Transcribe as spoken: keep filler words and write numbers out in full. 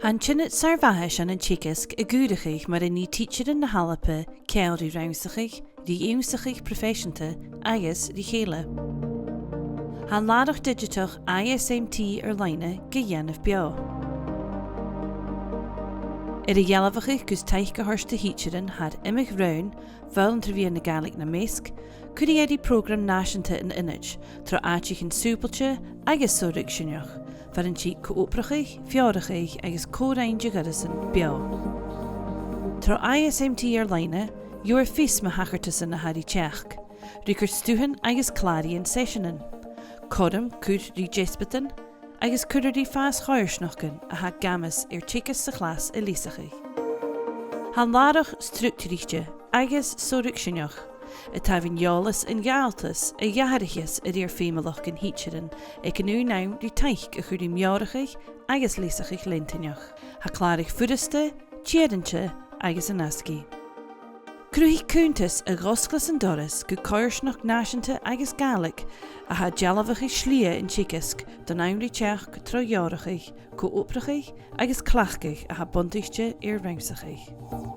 An t-ionad sàr-mhath a th' ann an teagasg a' cur a-mach mar a nì tidsearan na h-Alba ceangal ri rannsachadh, ri ionnsachadh proifeiseanta agus ri chèile. Tha an làrach didseatach I S M T air-loidhne ga dhèanamh beò. Air a dhealbhachadh gus taic a thoirt do thidsearan thar iomadh rann, foghlam tro mheadhan na Gàidhlig nam measg, cuiridh e ri prògram nàiseanta an ionaid tro àiteachan sùbailte agus so-ruigsinneach, far an tig co-obrachadh, feòrachadh agus co-roinn de ghoireasan beò. Tro I S M T air-loidhne, gheibhear fios mu thachartasan a tha ri teachd, ri cur stuthan agus clàraidhean seiseanan, cothrom cur ri deasbadan, agus cuirear ri fàs choimhearsnachdan a tha ag amas air teagasg sa chlas a leasachadh. Tha an làrach structaireach agus so-ruigsinneach, a' tabhann eòlas an gealltanas a dh'atharraicheas a rèir feumalachdan thidsearan aig an aon àm ri taic a chur ri meòrachadh agus leasachadh leantainneach. Tha clàradh furasta, tèarainte agus an-asgaidh. Cruthaich cunntas a dh'fhosglas an doras gu coimhearsnachd nàiseanta agus Gàidhlig a tha dealbhachadh slighe an teagaisg don àm ri teachd tro leabhraichean, co-obrachadh agus cleachdadh a tha buntaiste air rannsachadh.